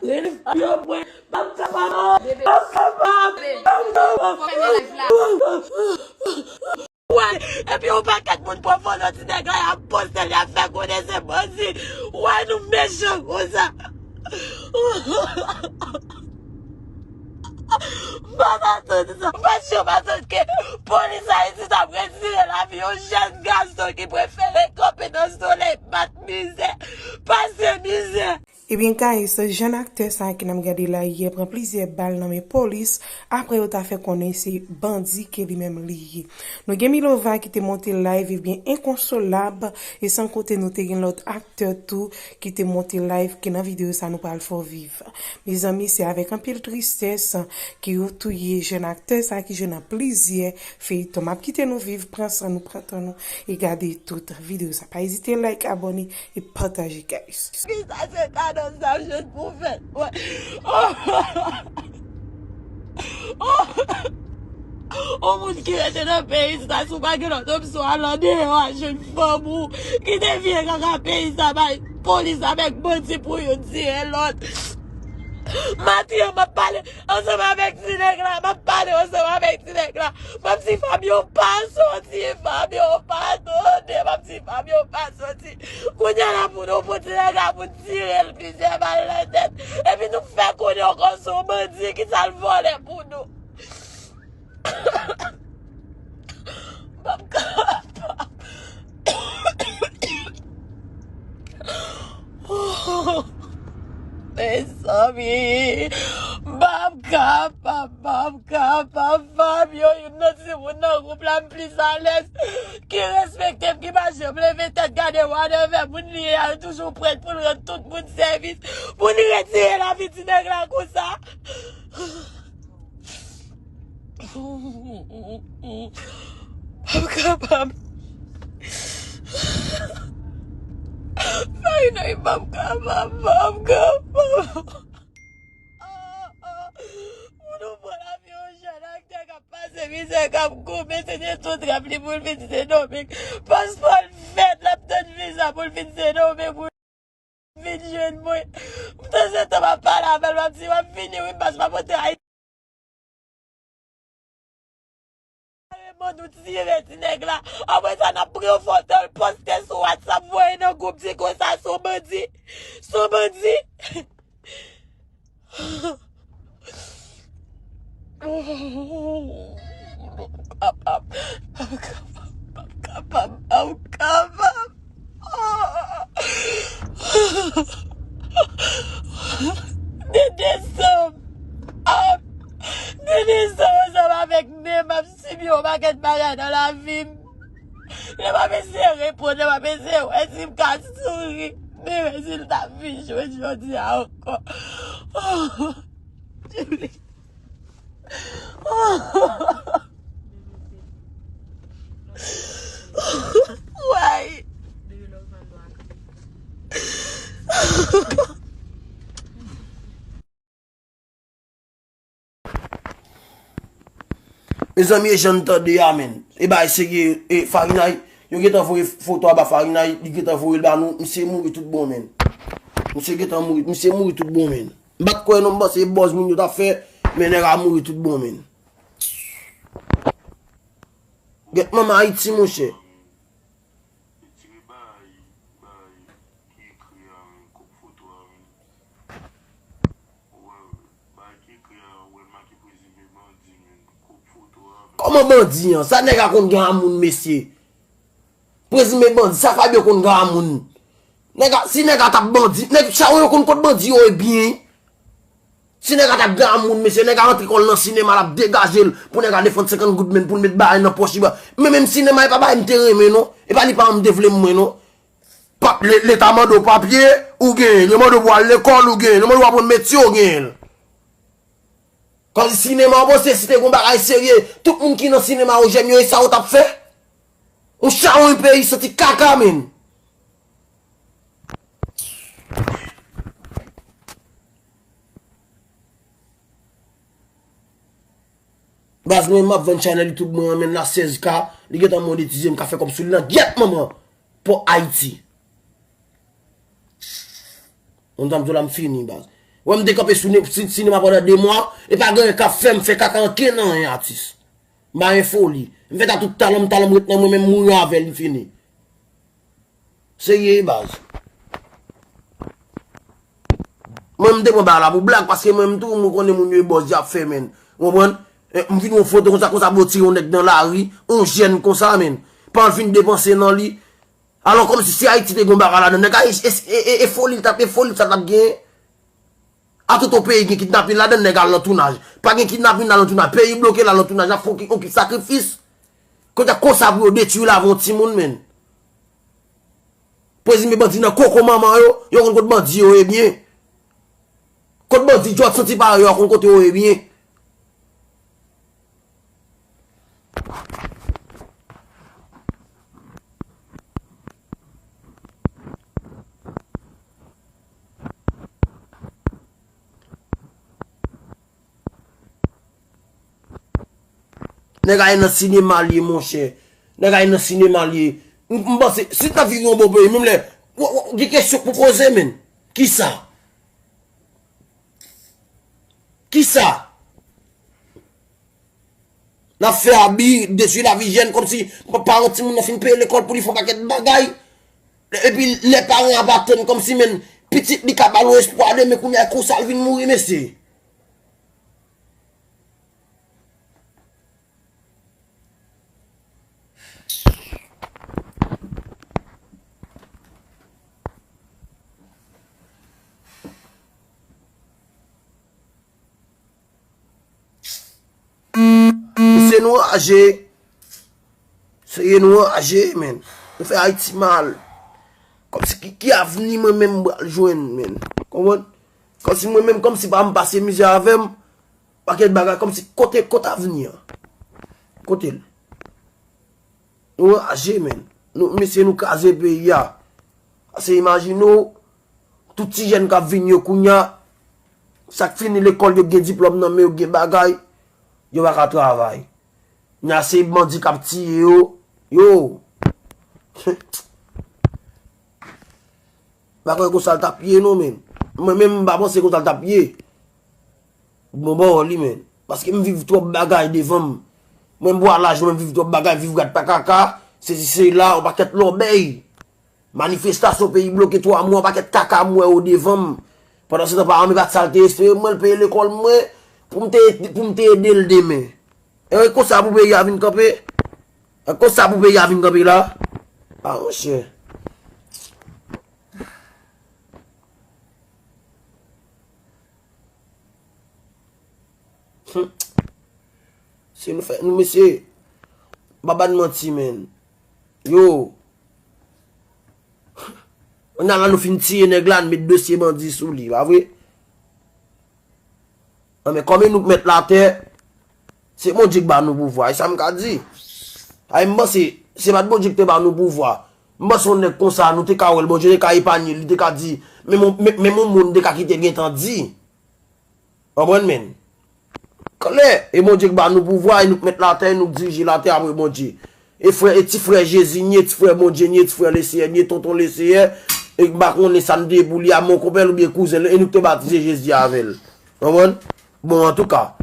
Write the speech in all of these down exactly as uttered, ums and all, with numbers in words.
Rele Fabio mwen. M p ap kapab. M p ap kapab. M p ap kapab. Fèmen live la. Wè, epi yon pakèt moun pran foto ti nèg la, y ap poste l, y ap fè konnen se bandi. Wè, nou mechan konsa. M pa t atann sa. M pa t janm atann ke polis Ayiti t ap retire lavi yon jèn gason ki prefere kanpe nan solèy, bat mizè, pase mizè. Ebyen, guys, jèn aktè sa a ki n ap gade la yè pran plizyè bal nan men polis, apre yo ta fè konnen se bandi ke li menm li ye. Nou gen Milova ki te monte live, ebyen, enkonsolab, e san konte nou te gen lòt aktè tou ki te monte live, ke nan videyo sa nou pral fè w viv. Mezanmi, se avèk anpil tristès ke yo touye jèn aktè sa ki jwe nan plizyè feyton. M ap kite nou viv, pran san nou, pran tan nou, e gade tout videyo sa. Pa ezite like, abòne, e pataje, guys. Kisa se kado sa jwenn pou fèt mwen? Oh! Oh! On moun ki rete nan peyi sa, si w pa gen lòt opsyon, al andeyò a jwenn fanm ou. Kite vye kaka peyi sa bay polis avèk bandi pou youn tire lòt. Mati an, m ap pale ansanm avèk ti nèg la, m ap pale ansanm avèk ti nèg la. M ap di Fabio pa soti, Fabio pa tande, m ap di Fabio pa soti. Kounye a la pou nou pran ti nèg la pou n tire l plizyè bal nan tèt. Epi nou fè konnen ankò se yon bandi ki t al vòlè pou nou. M p ap kapab. Mezanmi, m p ap kapab, m p ap kapab, Fabio, youn nan timoun nan gwoup la, m plis alèz, ki respekte m, ki pa janm leve tèt gade w a nan vè moun li ye a, toujou prèt pou l rann tout moun sèvis, pou l retire lavi ti nèg la konsa. M p ap kapab. Farinay, m p ap kapab, m p ap kapab. Pou nou pran lavi yon jèn aktè k ap pase mizè, k ap goumen, se de sou trap li pou l vin Sendomeng. Paspò l fèt, l ap tann viza pou l vin Sendomeng, pou l vin jwenn mwen. Tanzantan, m ap pale avè l, m ap di, "W ap vini wi, baz, m ap antre Ayiti." Carrément, nou tire ti nèg la. Apre sa, n ap pran yon foto, l poste sou WhatsApp, voye nan gwoup, di konsa, "Se yon bandi. Se yon bandi." M p ap kapab, m p ap kapab, m p ap kapab, m p ap kapab. De desanm, ap, de desanm ansanm avèk nen, m ap sibi yon pakèt bagay nan lavi m. Lè m ap eseye reponn, lè m ap eseye wè si m ka souri, men rezilta m vin jwenn jodi a ankò. Why? Mezanmi, e jan n tande a, menn. E bagay serye, e Farinay, yo gentan voye foto a ba Farinay, li gentan voye l ba nou, misye mouri tout bon, menn. Misye gentan mouri, misye mouri tout bon, menn. M pa t kwè non, m panse e buzz moun yo t ap fè, men nèg la mouri tout bon, menn. Gèt manman Ayiti, monchè. Kòman bandi an? Sa nèg la konn gen a moun, mesye. Prezime bandi, sa Fabio konn gen a moun. Nèg la, si nèg la t ap bandi, nèg sa yo konn kot bandi yo ye byen. Si nèg la t ap gen a moun, mesye, nèg la rantre kò l nan sinema, l ap degaje l pou nèg la defann senkant goud, menn, pou l met bagay nan pòch li ba. Men menm sinema, e pa bagay m te renmen, non. E pa li pa janm te vle m mwen, non. Pa, le- Leta mande w papye, ou genyen. Li mande w pou al lekòl, ou genyen. Li mande w aprann metye, ou genyen l. Kòm sinema, w panse si te gon bagay serye, tout moun ki nan sinema yo jèn yo, e sa yo t ap fè? Yon chawony peyi santi kaka, menn. Baz, mwen, m ap vann chanèl YouTube mwen an, menn, la sèz K, li gentan monetize, m ka fè kòb sou li nan gyèt manman. Pou Ayiti. Yon tanm tou la m fini, baz. Wè m te kanpe sou ne- si- sinema pandan de mwa, e pa gen anyen k ap fè m fè kaka ankenn anyen, atis. M pa gen foli. M fè ta tout talan m, talan m ret nan mwen menm, mouri avè l, m fini. Serye, baz. Mwen, m te pran bagay la pou blag, paske mwen, m tou, mwen konnen moun yo e bòz y ap fè, menn. Ou konprann? E, m vin yon foto konsa, konsa, pou yo tire yon nèg nan lari, yon jèn konsa, menn. Pa al fin depanse nan li. Alò, kòmsi si Ayiti te gen yon bagay ladan, nèg la, e, e, e, e, e foli l t ap, e foli sa l t ap genyen. A tout yon peyi gen kidnapin ladan, nèg al nan tounaj. Pa gen kidnapin, al nan tounaj. Peyi bloke, l al nan tounaj. L ap fè yon ki- yon kit sakrifis. Kote konsa pou yo detwi lavi yon timoun, menn. Prezime bandi nan koko manman yo, yo konn kot bandi yo ye byen. Kot bandi djòt santi parèy yo, yo konn kote yo ye byen. Nèg a ye nan sinema l ye, monchè. Nèg a ye nan sinema l ye. M, m panse, si n t ap viv yon bon peyi, menm lè, w, w, gen kesyon pou poze, menn. Kisa? Kisa? N ap fè abi, detwi lavi jèn, kòmsi pa- paran timoun nan fin peye lekòl pou li fè yon pakèt bagay. Epi lè paran an pa tann, kòmsi menm pitit li ka ba l yon espwa demen, kounye a konsa l vin mouri, mesye. Mesye, nou raje. Serye, nou raje, menn. Nou fè Ayiti mal. Kòmsi ki, ki avni mwen menm m pral jwenn, menn? Konprann? Kòmsi mwen menm, kòmsi pa m pase mizè avè m. Pakèt bagay, kòmsi kote, kote avni an? Kote l? Nou raje, menn. Nou, mesye, nou kraze peyi a. Pase imajine w, tout ti jèn k ap vini yo kounye a, sa k fini lekòl, yo gen diplòm nan men yo, gen bagay, yo pa ka travay. Kounye a se bandi k ap tiye yo, yo. M pa kwè konsa l t ap ye non, menn. Mwen menm, m pa panse konsa l t ap ye. Bon, bon, li menm. Paske m viv twòp bagay devan m. Mwen, m bwa laj mwen, m viv twòp bagay, viv rat pa kaka, sesi sela, yon pakèt lòbèy. Manifestasyon, peyi bloke twa mwa, yon pakèt kaka m wè yo devan m. Pandan se tan, paran m pa t sa l te espere m, mwen, l peye lekòl mwen, pou m te, pou m te ede l demen. E konsa pou peyi a vin kanpe? E konsa pou peyi a vin kanpe la? A, monchè. Hmm. Si nou fè, nou, mesye, m pa ba n manti, menn. Yo. Kounye a la nou fin tiye nèg la, n met dosye bandi sou li, pa vre? Anben, kòm e nou k mèt latè, se Bondye k ba nou pouvwa, e sa m ka di. Ay, m panse, se pa t Bondye k te ba nou pouvwa. M panse yon nèg konsa, nou te ka wè l, Bondye te ka epanye l, li te ka di, menm yon, men, menm yon mo n te ka kite l gentan di. Konprann, menn? Klè, e Bondye k ba nou pouvwa, e nou k mèt latè, e nou k dirije latè apre Bondye. E frè, e ti frè Jezi n ye, ti frè Bondye n ye, ti frè Leseyè n ye, tonton Leseyè, e m pa konnen sa n te ye pou li a, monkonpè l oubyen kouzen l, e nou k te batize Jezi avè l. Konprann? Bon, antouka,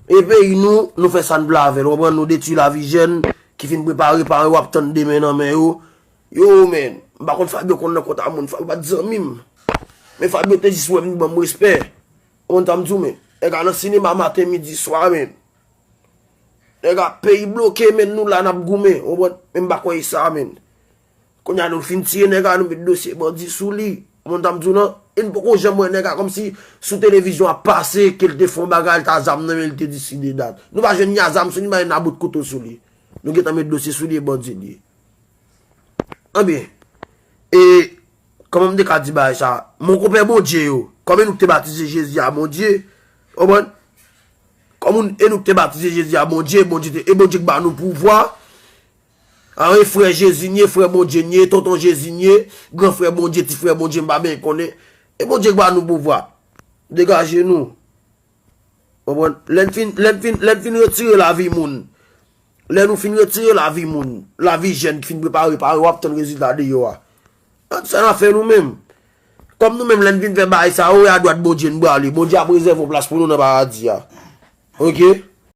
e peyi nou, nou fè sa n vle avè l, konprann? Nou detwi lavi jèn ki fin prepare, pare w ap tann demen nan men yo. Yo, menn, m pa konn Fabio konn nan kont a moun, Fabio pa t zanmi m. Men Fabio te jis wè m, li ban m respè. Ou konn sa m di w, menn? Nèg la nan sinema maten, midi, swa, menn. Nèg la, peyi bloke, menn, nou la n ap goumen. Ou konprann? Men m pa kwè e sa, menn. Kounye a nou fin tiye nèg la, nou met dosye bandi sou li. Ou konn sa m di w, non? E n poko janm wè nèg la kòmsi sou televizyon ap pase, ke l te fè yon bagay, l ta zam nan men l, te deside dat. Nou pa jwenn ni a zam sou li, ni a bout kouto sou li. Nou gentan met dosye sou li, e bandi li ye. Anben, e, kòman m te ka di bagay sa? Monkonpè Bondye yo, kòm e nou k te batize Jezi a Bondye, konprann? Kòm e nou k te batize Jezi a Bondye, Bondye te, e Bondye k ba nou pouvwa. A, e frè Jezi n ye, frè Bondye n ye, tonton Jezi n ye, gran frè Bondye, ti frè Bondye, m pa byen konnen. E Bondye k ba nou pouvwa. Degaje nou. Konprann? Lè n fin, lè n fin, lè n fin retire lavi moun, lè nou fin retire lavi moun, lavi jèn ki fin prepare, pare, w ap tann rezilta deyò a. Sa n ap fè nou menm. Kòm nou menm lè n vin fè bagay sa yo, e adwat Bondye n prale. Bondye ap rezève yon plas pou nou nan paradi a. Oke?